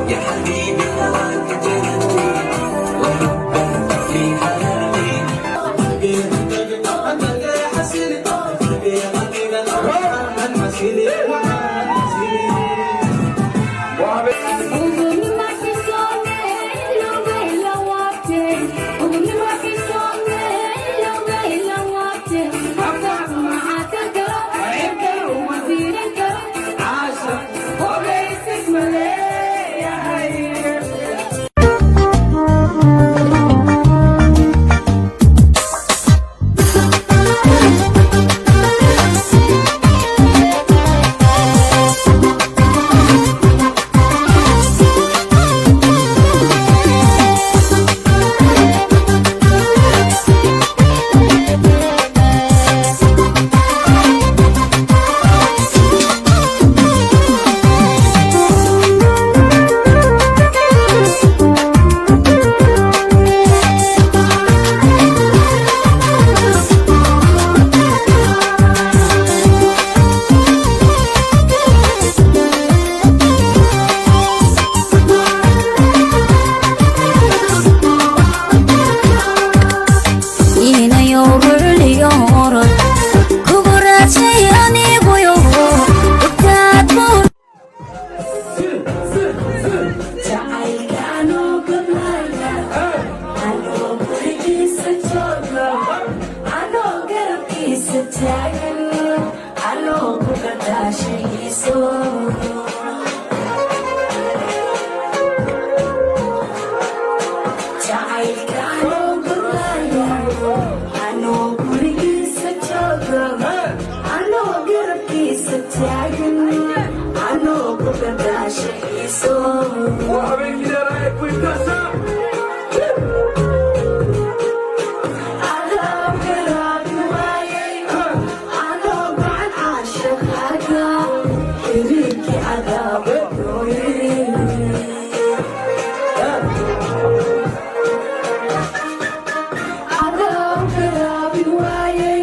يا حبيبي هواك جنني وحبك في حياتي. Inayo ruliyo orod kugu raadshay aniguyo ogtaad buu. Jacaylkaanoo gablaya, anoo gurigiisa jooga, anoo garabkiisa taagan, anoo ku gadaashahiiso. Jacaylkaanoo gablaya, anoo gurigiisa jooga, anoo garabkiisa taagan, anoo ku gadaashahiiso. Waa habeenkii dheeraa ee Queen Tasa. Anoo garaabi waayay, anoo gacan caashaqaaga, xiriirkii cadaaba gooyay. Anoo garaabi waayay,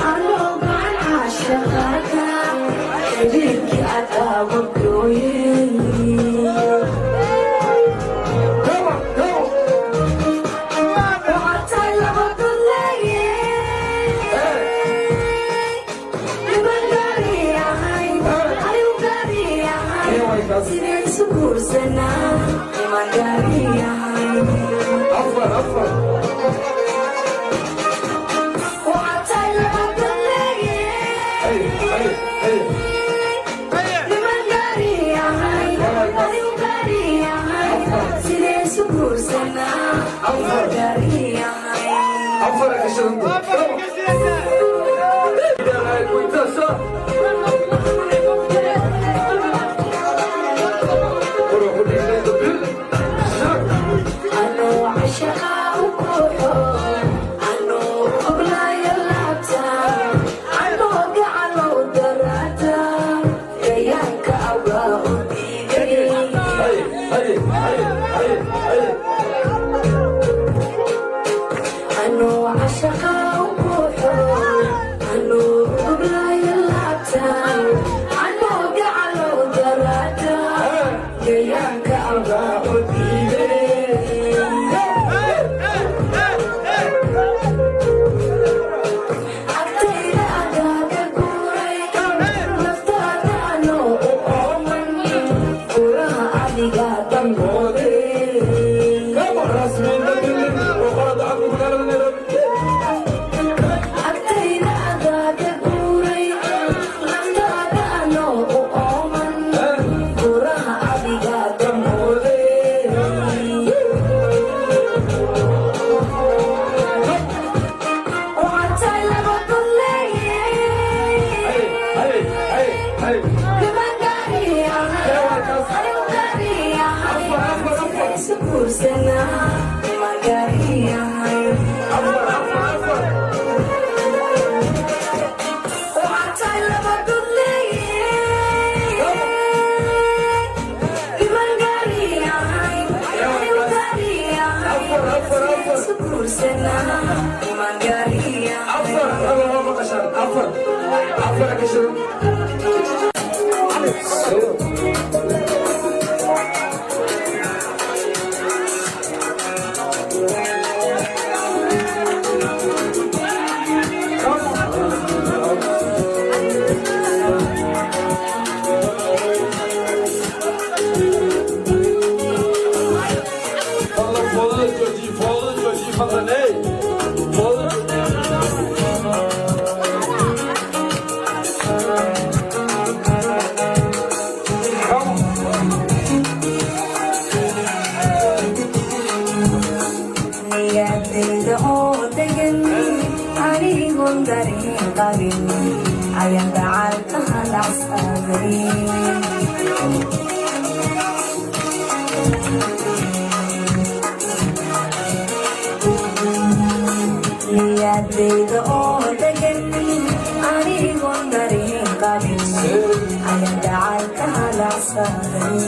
anoo gacan caashaqaaga, xiriirkii cadaaba gooyay. Come on, come on. Waxaad laba god leeyahay, niman gaari ahayn, anigu gaari ahayn, sideen isu guursanaa, niman gaari ahayn. Afar, afar. Waxaad laba god Hey, hey, hey. leeyahay, niman gaari ahayn, anigu gaari ahayn, sideen isu guursanaa, niman gaari ahayn. Afar ka shidanta. Come on. Dheeraa ee Queen Tasa. Qurux u dhigtay the building. Shak. Anoo cashaqa u kooxo, anoo oglaya laabta, anoo gacalow daraata, gayaanka awgaa u diiday. Hey, hey, hey, hey, hey. Anoo cashaqa u kooxo, anoo oglaya laabta, anoo gacalow daraata, gayaanka awgaa u diiday. Agtayda adaaga guuray, naftaada anoo u ooman, furaha adiga dambooday. Come on, Rasmi in the building. Boqorada codka magaalada Nairobi. Agtayda adaaga guuray, naftaada anoo u ooman, furaha adiga dambooday. Waxaad tahay laba god leeyahay. Hey, hey, hey, hey. Niman gaari ahay, anigu gaari ahay, sideen isu guursanaa, niman gaari ahay. Afar, afar, afar. Waxaad tahay laba god leeyahay, niman gaari ahay, anigu gaari ahay, Afar, afar, sideen afar. isu guursanaa, niman gaari ahay. Afar, laba laba maqashaan. Afar. Afar. Halkaa ka shidan. Fadlan foodada joojiye, foodada joojiye, fadlan, ey. Foodada. Come on. Niyadayda oo degan, anigoon dareen qabin, ayaan dacalka halacsaday. Niyadayda oo degan, anigoon dareen qabin, ayaan dacalka halacsaday.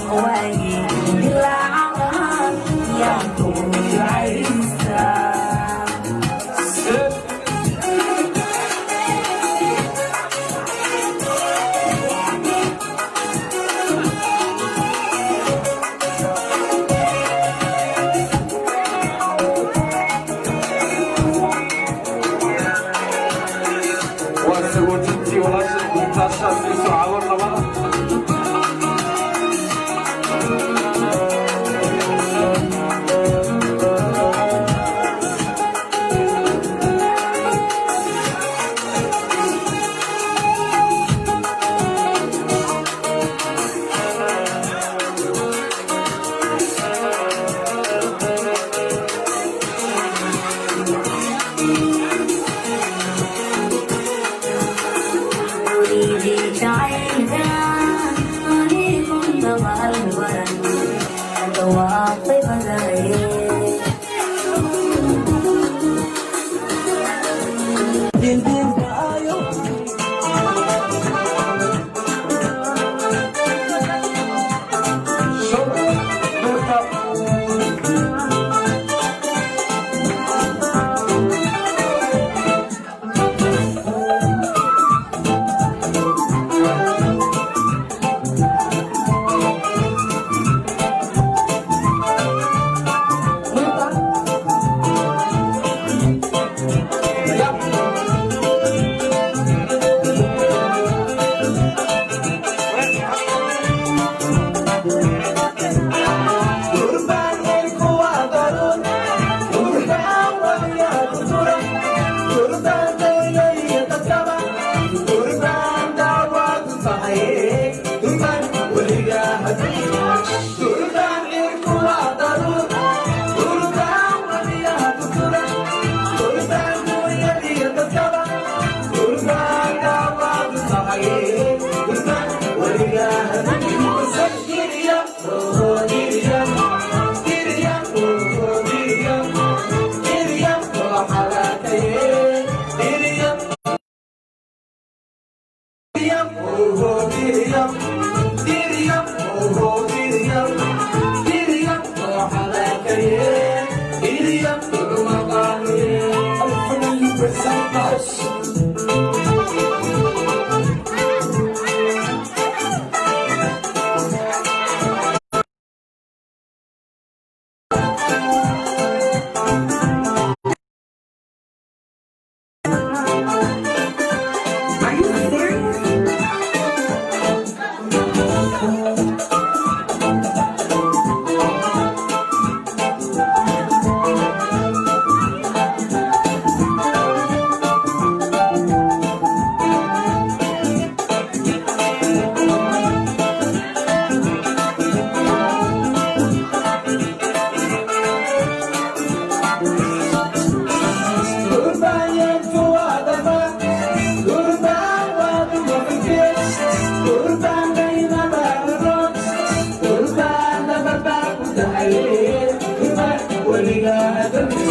One. Yeah. Thank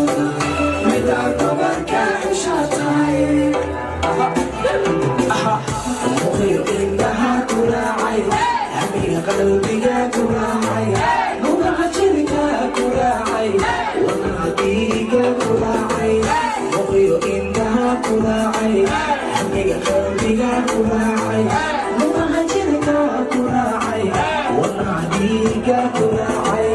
you. ku raacay, lugaha jirka ku raacay, wadnaha dhiigga ku raacay.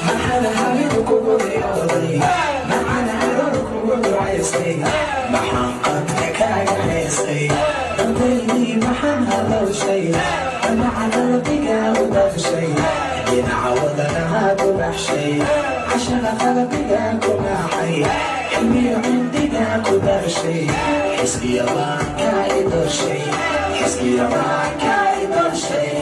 Maxaan habeen kugu riyooday? Maxaan aroor kugu ducaystay? Maxaan qadka kaaga heestay? Dantaydii maxaan halowshay? Dhamaca qalbiga u dafshay, dhinaca wadanaha ku baxshay, cashaqa qalbiga ku naaxay, cilmiyo cindiga ku darshay, xisbiya baan kaa i dorshay, xisbiya baan kaa i dorshay.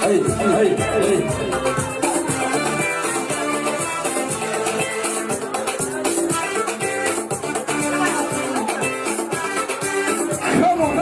Hey, hey, hey. Come on.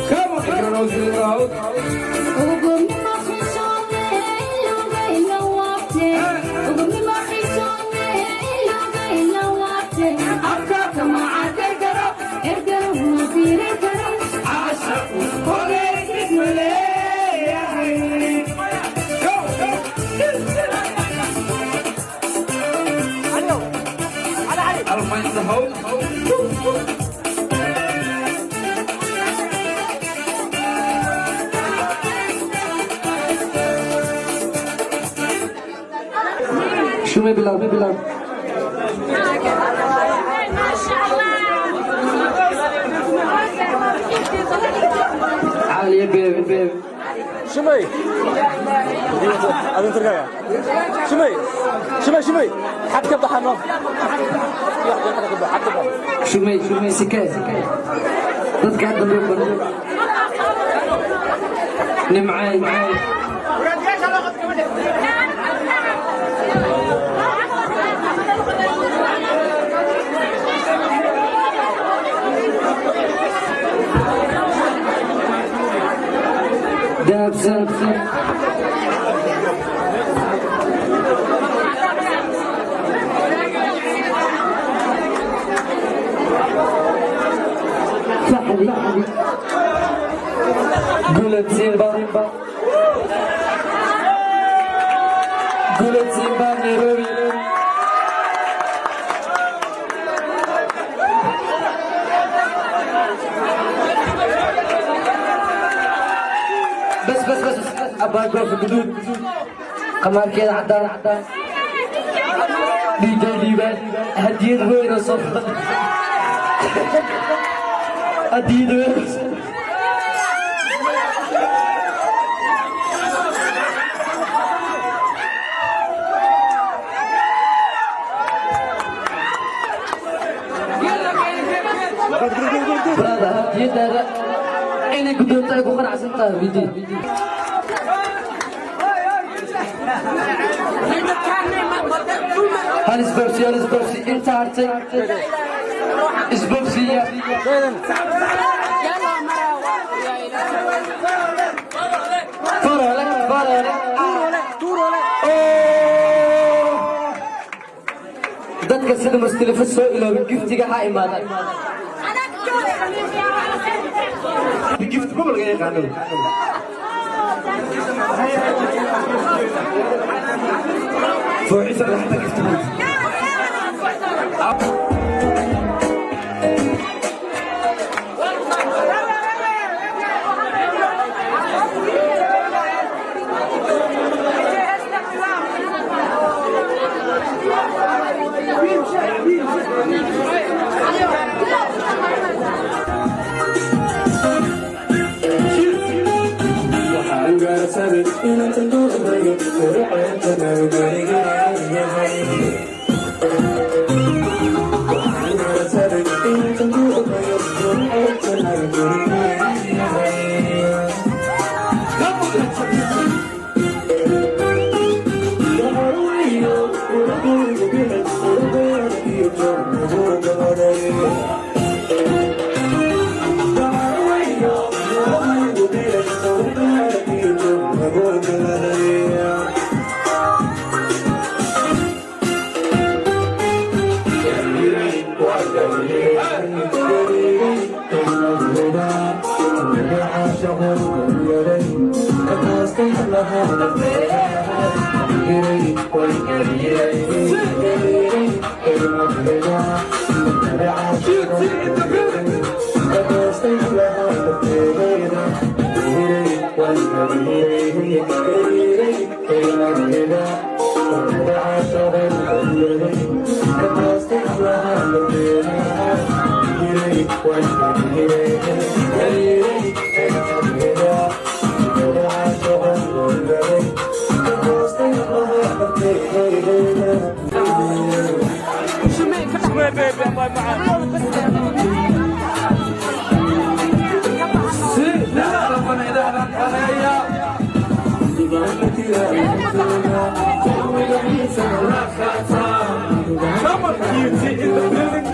Come on, everyone in the house. Alpha in the house. Shumay bilaw, bilaw. Caaliya beebe beebe. Shumay. Adin turkaya. Shumay. Shumay shumay. Xad ka baxano. Xad ka bax. Shumay shumay sikee. Dadka hadda loo baran. Nimcay. Dahab dahab. Faxli. Gulad Simba. Gulad Simba Nairobi. بس بس بس أبغى في قدود قمر كده عدان عدان دي جي ديبان هدية وين الصبح هدية وين. Brother, hadiyadaada inay guddoonto ay ku qanacsan. Fartaa weydiin. Hal isboobsi, hal isboobsi, inta hartay isboobsiya. Farole, farole. Oh! Dadka sida Mustalifo soo iloobay giftiga ha imaadaan. Gift ma laga yaqaano. Fooxisa xataa gift ma. Waxaan gaarsaday inaan tanduudayo qurxeentana gurigeeyahay. Waxaan gaarsaday inaan tanduudayo qurxeentana gurigeeyahay. Gabarwayo uragaygu bilad uragaygu joognagu gabaday. Shumay baby, الله معاك. Come on, QT in the building.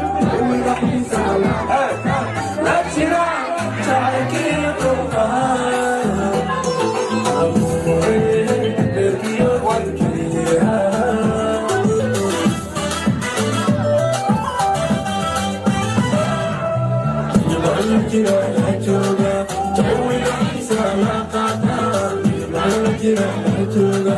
Jooga.